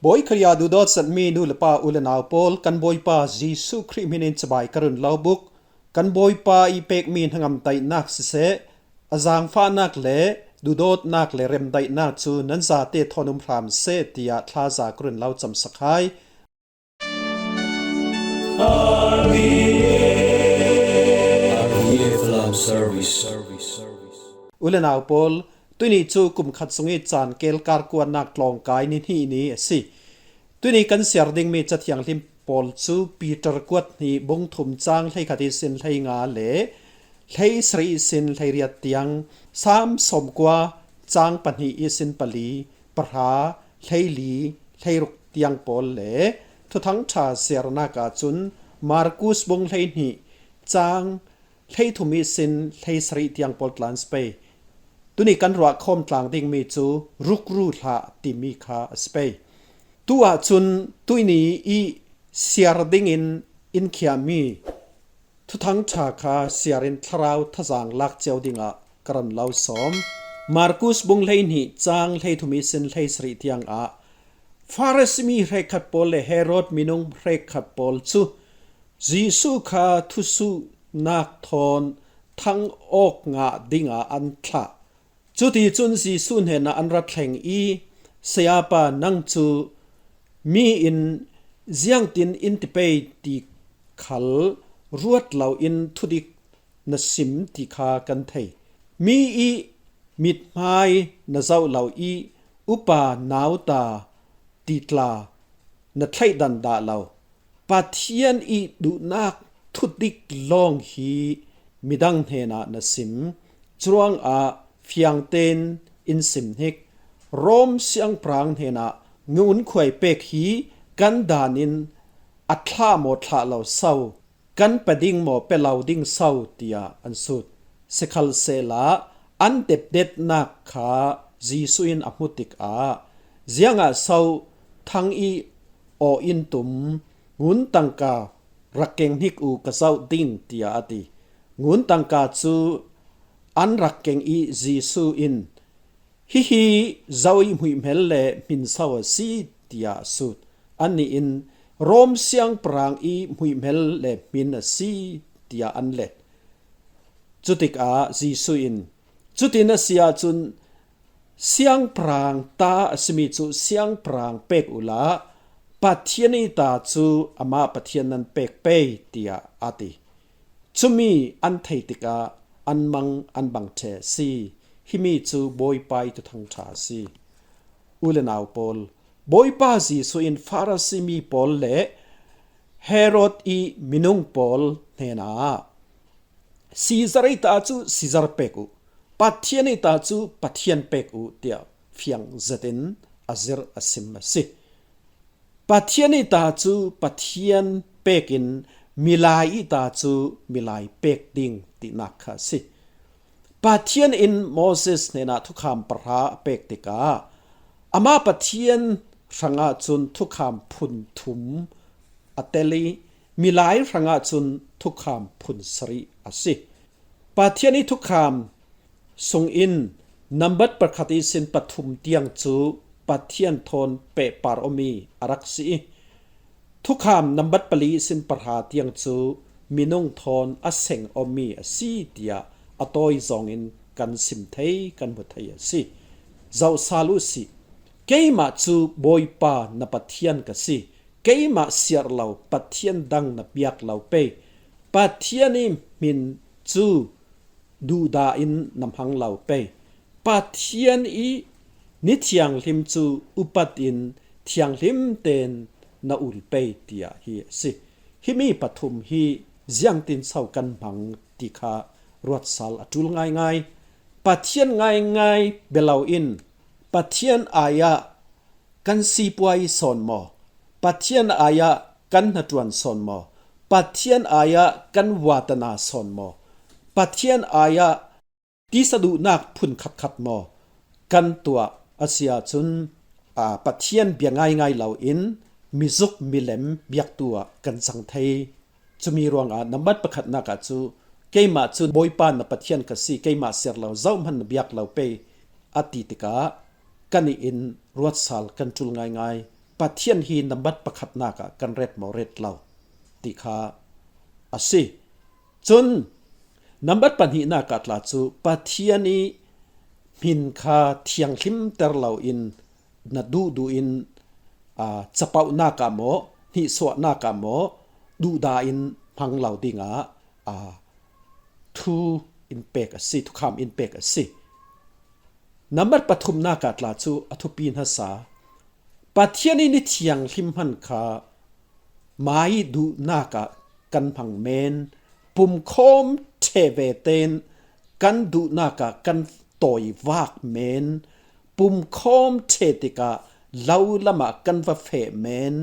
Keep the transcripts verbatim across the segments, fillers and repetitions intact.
Bawi Khrih ah duhdawt zatmi nu le pa, u le nau pawl, kan Bawipa Jesuh Khrih hminin chibai ka run lo buk. Kan Bawipa i pekmi hnangam daihnak siseh, a zangfahnak le duhdawtnak le remdaihnak cu nan zate thawn um hram seh, tiah thlaza ka run lo camsak hai. U le nau pawl, tuni cu kum khat sung i caan kel kar kuanak tlawngkai ni hnih ni a si. Tuni kan siar dingmi Cathianghlim pawl cu Peter kuat hnih bung thum cang hleikhat ihsin hleinga le hleisarih ihsin hleiriat tiang, Salm sawmkua cang pahnih ihsin pali, pahra, hleili, hleiruk tiang pawl le Thuthang ṭha siarnak ahcun Markus bung hleihnih cang hleithum ihsin hleisarih tiang pawl tla an si pei. Tuni kan ruah khawm tlang dingmi cu rukru hlah timi kha a si pei. Tu ahcun tuni i siar dingin in khiahmi Thuthang ṭha kha siarin thlarau thazang lak cio dingah ka ran lo sawm. Markus bung hleihnih cang hleithum ihsin hleisarih tiangah Farasi mi hrekkhat pawl le Herod minung hrekkhat pawl cu Jesuh kha thusuhnak thawn thang awk ngah dingah an thlah. Cuticun Jesuh hnenah an rat thleng i, "Sayapa, nang cu mi in ziangtin in ti pei ti khal ruat loin thudik na sim ti kha kan thei. Mi i mithmai na zoh lo i upa nauta ti tla na thleihdan dah lo. Pathian i duhnak thudik lawng hi midang hnenah na sim. Curuangah fiang tein in sim hnik. Rom siangpahrang hnenah ngunkhuai pek hi kan dan in a thlah maw thlah lo so, kan pe ding maw pe lo ding so?" tiah an sut. Sikhalsehla an depdetnak kha Jesuh in a hmu tikah, "Ziangah so thang i aw in tum? Ngun tangka rak keng hnik u, ka zoh ding," tiah a ti. Ngun tangka cu an rak keng i Jesuh in, "Hihi zo i hmuihmel le hmin so a si?" tiah a sut. Annih in, "Rom siangpahrang i hmuihmel le hmin a si," tiah an let. Cutikah Jesuh in, "Cutin a si ahcun siangpahrang ta a simi cu siangpahrang pek uhla, Pathian i ta cu amah Pathian nan pek pei," tiah a ti. Cumi an thei tikah an mang an bang ṭheh a si. Himi cu Bawipa i Thuthang ṭha a si. U le nau pawl, Bawipa Jesuh in Farasi mi pawl le Herod i minung pawl hnenah, "Caesar i ta cu Caesar pek u, Pathian i ta cu Pathian pek u," tiah fiang zetin a zir a sim a si. Pathian i ta cu Pathian pekin milai i ta cu milai pek ding tinak kha a si. Pathian in Moses hnenah thukham pahra a pek tikah, amah Pathian hrangah cun thukham phun thum a tel i, milai hrangah cun thukham phun sarih a si. Pathian i thukham sungin nambat pakhat ihsin pathum tiang cu Pathian thawn pehpar awmi a rak si i, thukham nambat pali ihsin pahra tiang cu minung thawn a seng awmi a si tiah a tawi zawngin kan sim thei, kan hmu thei a si. Zohsal u sih, "Keimah cu Bawipa na Pathian ka si. Keimah siar lo Pathian dang na biak lo pei. Pathian i hmin cu duhdah in na hmang lo pei. Pathian i ni thianghlim cu upat in thianghlim tein na ul pei," tiah hi a si. Himi pathum hi ziangtin so kan hmang ti kha ruatsal a ṭul ngaingai. Pathian ngaingai bia loin Pathian ai-ah kan sipuai sawn maw? Pathian ai-ah kan hnaṭuan sawn maw? Pathian ai-ah kan vatana sawn maw? Pathian ai-ah tisa duhnak phun khatkhat maw kan tuah? A si ahcun, aa, Pathian bia ngaingai loin mizuk milem biaktu ah kan cang thei. Cumi ruangah nambat pakhatnak ah cu, "Keimah cu Bawipa na Pathian ka si, keimah siar lo zohhmanh na biak lo pei," a ti tikah kannih in ruatsal kan ṭul ngaingai. Pathian hi nambat pakhatnak ah kan ret maw ret lo ti kha a si. Cun nambat pahnihnak ah tla cu Pathian i hmin kha thianghlimter lo in na duhduh in, aa, capauhnak ah maw, hnihsuahnak ah maw, duhdah in hmang lo dingah, aa, thu in pek a si, thukham in pek a si. Nambat pathumnak ah tla cu a thupi hmasa. Pathian i ni thianghlim hmanh kha mah i duhnak ah kan hmang men, pumkhawm ṭheh ve tein kan duhnak ah kan tawi vak men, pumkhawm ṭheh tikah lo lamah kan va feh men,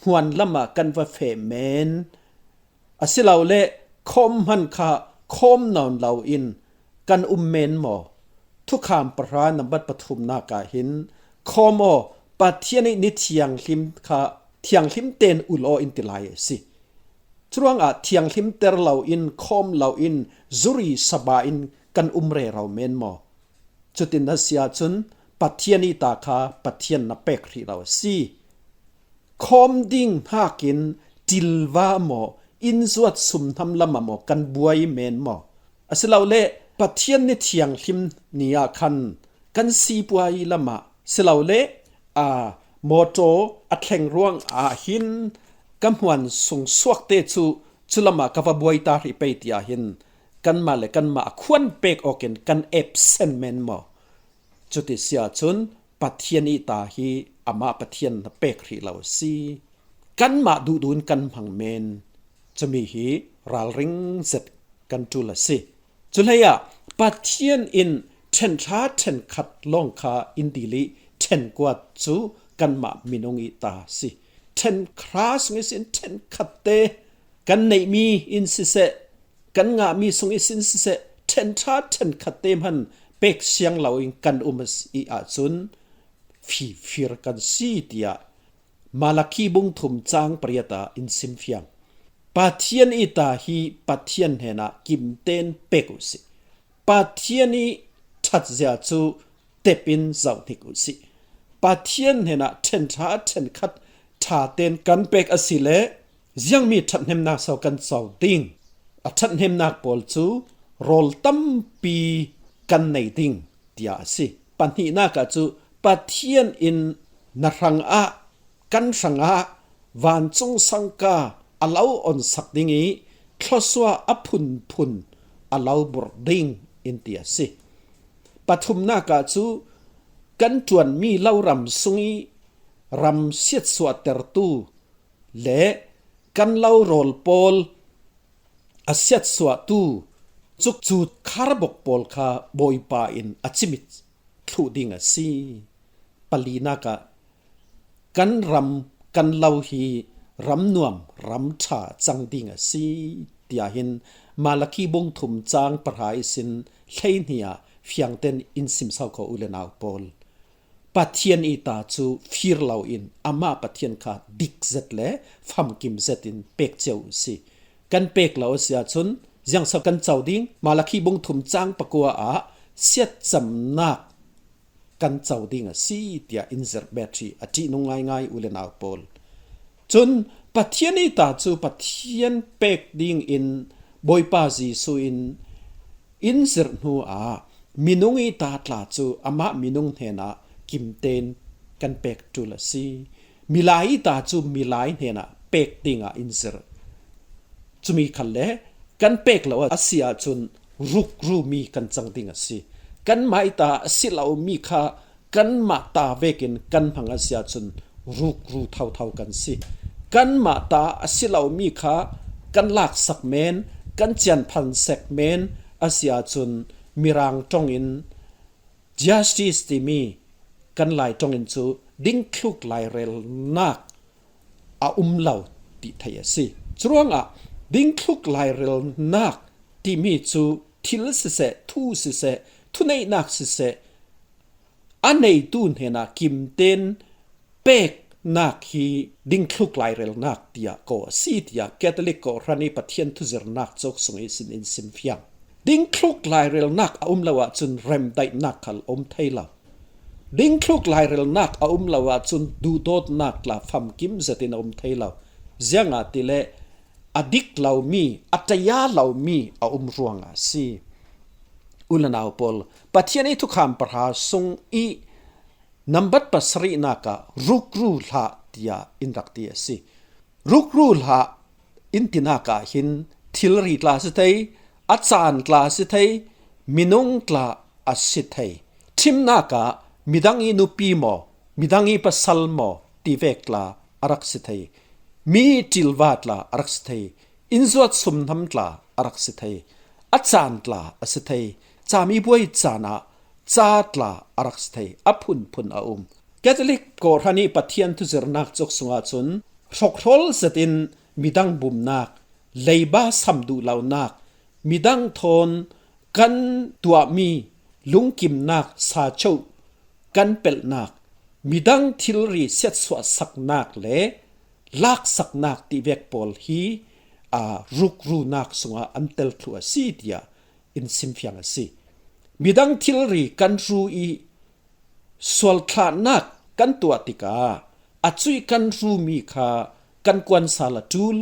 hmuan lamah kan va feh men, asilole khawm hmanh kha khawm nawn lo in kan um men maw? Thukham pahra nambat pathumnak ah hin, khawm aw, Pathian i ni thianghlim kha thianghlim tein ulh aw in ti lai a si. Curuangah thianghlimter lo in, khawm lo in, zuri saba in kan um rero men maw? Cutin a si ahcun Pathian i ta kha Pathian na pek hrih lo a si. Khawm ding hnakin ṭilva maw, innzuat sumhnam lamah maw kan buai men maw? Asilole Pathian ni thianghlim ni ah khan kan sipuai lamah silole, aa, mawṭaw a thleng ruang ah hin ka hmuan sung suakte cu culamah ka va buai ta hrih pei tiah hin kanmah le kanmah a khuan pek awkin kan absent men maw? Cuti si ahcun Pathian i ta hi amah Pathian na pek hrih lo a si. Kanmah duhduh in kan hmang men. Cumi hi ralring zet kan ṭul a si. Cuhleiah Pathian in ṭhenṭha ṭhenkhat lawng kha in dil i ṭhenkuat cu kanmah minung i ta a si. Ṭhenhra sung ihsin ṭhenkhat te kan neihmi in siseh, kan ngahmi sung ihsin siseh, ṭhenṭha ṭhenkhat te hman pek siang lo in kan um a si ahcun fifir kan si tiah Malakhi bung thum cang pariat ah in simfiang. Pathian i ta hi Pathian hnenah kimten pek u sih. Pathian i ṭhatzia cu tep in zoh hnik u sih. Pathian hnenah ṭhenṭha ṭhenkhat ṭha tein kan pek a si le ziangmi ṭhathnemnak so kan co ding? A ṭhathnemnak pawl cu rawl tampi kan nei ding tiah a si. Pahnihnak ah cu Pathian in na hrangah, kan hrangah vancung sangka a lo onsak ding i thluasuah a phunphun a lo burh ding in ti a si. Pathumnak ah cu kan ṭuanmi lo ram sung i ram siatsuahtertu le kan lo rawl pawl a siatsuahtu cukcu kharbok pawl kha Bawipa in a cimit thluh ding a si. Palinak ah kan ram kan lo hi ram nuam ram ṭha cang ding a si tiah hin Malakhi bung thum cang pahra ihsin hleihnih ah fiangten in sim so ko u le nau pawl. Pathian i ta cu fir lo in amah Pathian kha dik zet le famkim zet in pek cio u si. Kan pek lo a si ahcun ziangso kan co ding? Malakhi bung thum cang pakua ah siatcamnak kan co ding a si tiah in zirh bet hrih a ṭihnung ngaingai u le nau pawl. Cun Pathian i ta cu Pathian pek ding in Bawipa Jesuh in in zirh hnu ah minung i ta tla cu amah minung hnenah kimten kan pek ṭul a si. Milai i ta cu milai hnenah pek dingah in zirh. Cumi khan le kan pek lo a si ahcun rukrumi kan cang ding a si. Kanmah i ta a si lomi kha kanmah ta vekin kan hmang a si ahcun rukru thotho kan si. Kanmah ta a si lomi kha kan laksak men, kan cianphan sek men a si ahcun Mirang ṭongin justice timi kan Lai ṭongin cu dingthluk lairelnak a um lo ti theih a si. Curuangah dingthluk lairelnak timi cu thil siseh, thu siseh, thuneihnak siseh, a neitu hnenah kimten peknak hi dingthluk lairelnak tiah ko a si tiah Catholic kawhhran i Pathian thuzirnak cawk sung ihsin in simfiang. Dingthluk lairelnak a um lo ahcun remdaihnak khal a um thei lo. Dingthluk lairelnak a um lo ahcun duhdawtnak tla famkim zetin a um thei lo. Ziangahtile a dik lomi, a taya lomi a um ruangah a si. U le nau pawl, Pathian i thukham pahra sung i nambat pasarihnak ah rukru hlah tiah in rak ti a si. Rukru hlah in tinak ah hin thilri tla a si thei, a caan tla a si thei, minung tla a si thei. Ṭhimnak ah midang i nupi maw, midang i pasal maw tivek tla a rak si thei. Mi ṭilva tla a rak si thei. Innzuat sumhnam tla a rak si thei. A caan tla a si thei. Camibuai caan ah ca tla a rak si thei. A phunphun a um. Catholic kawhhran i Pathian thuzirnak cuk sungah cun hrokhrawl zetin midang bumnak, leiba sam duh lonak, midang thawn kan tuahmi lungkimnak, sacho kan pelhnak, midang thilri siatsuahsaknak le laksaknak tivek pawl hi, aa, rukrunak sungah an tel thluh a si tiah in simfiang a si. Midang thilri kan ru i sualthlahnak kan tuah tikah a cuih kan rumi kha kan kuan sal a ṭul,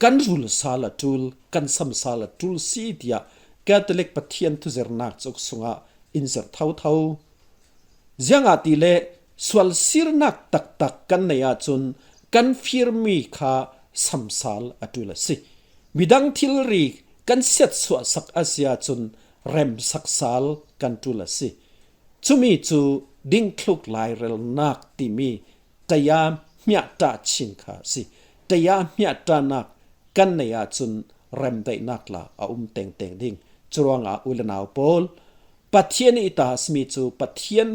kan rul sal a ṭul, kan sam sal a ṭul si tiah Catholic Pathian thuzirnak cuk sungah in zirh thotho. Ziangahtile sualsirnak taktak kan neih ahcun kan firmi kha samsal a ṭul a si. Midang thilri kan siatsuahsak a si ahcun remsak sal kan ṭul a si. Cumi cu dingthluk lairelnak timi taya hmiahṭah chin kha a si. Taya hmiahṭahnak kan neih ahcun remdaihnak tla a um tengteng ding. Curuangah u le nau pawl, Pathian i ta a simi cu Pathian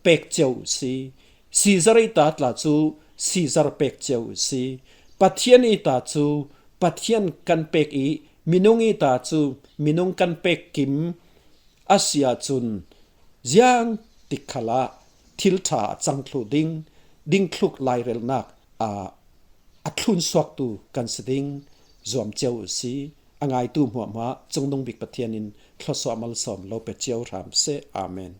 pek cio u si. Caesar i ta tla cu Caesar pek cio u si. Pathian i ta cu Pathian kan pek i minung i ta cu minung kan pek kim a si ahcun ziang tik khalah thil ṭha a cang thluh ding, dingthluk lairelnak a, a thlunsuaktu kan si ding zuam cio u si. A ngaitu hmuahhmuah Cungnung Bik Pathian in thluasuah malsawm lo pe cio hram seh. Amen.